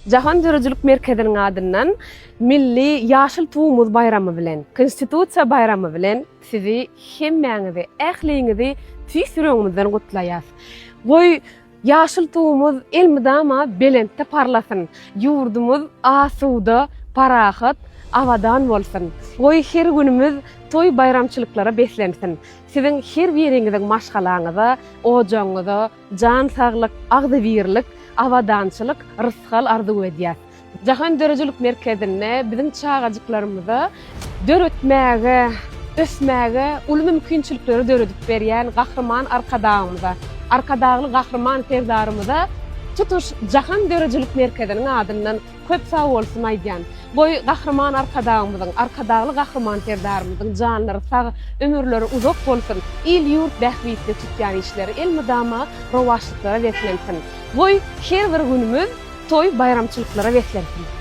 Jahan döredijilik merkeziniň adyndan Milli ýaşyl Tugumyz baýramy bilen, Konstitusiýa baýramy bilen sizi hemmäňizi, ähliňizi tüýs ýüregimizden gutlaýas. Goý, ýaşyl Tugumyz elmydama belentde parlasyn, ýurdumyz asuda, parahat, abadan bolsun! Goý, her günümiz toý-baýramçylyklara beslensin! Siziň her biriňiziň maşgalaňyza, ojagyňyza jan saglyk, agzybirlik, abadançylyk, rysgal arzuw edýäs. Jahan döredijilik merkezinde biziň çagajyklarymyza döretmäge, ösmäge uly mümkinçilikleri döredip berýän Gahryman Arkadagymyza, Arkadagly Gahryman Serdarymyza tutuş Jahan döredijilik merkeziniň adyndan Köp sag bolsun aýdýan. Goý Gahryman Arkadagymyzyň, Arkadagly Gahryman Serdarymyzyň janlary sag, ömürleri uzak bolsun, il-ýurt bähbitli tutýan işleri elmydama rowaçlyklara beslensin. Goý her bir günümiz toý baýramçylyklara beslensin.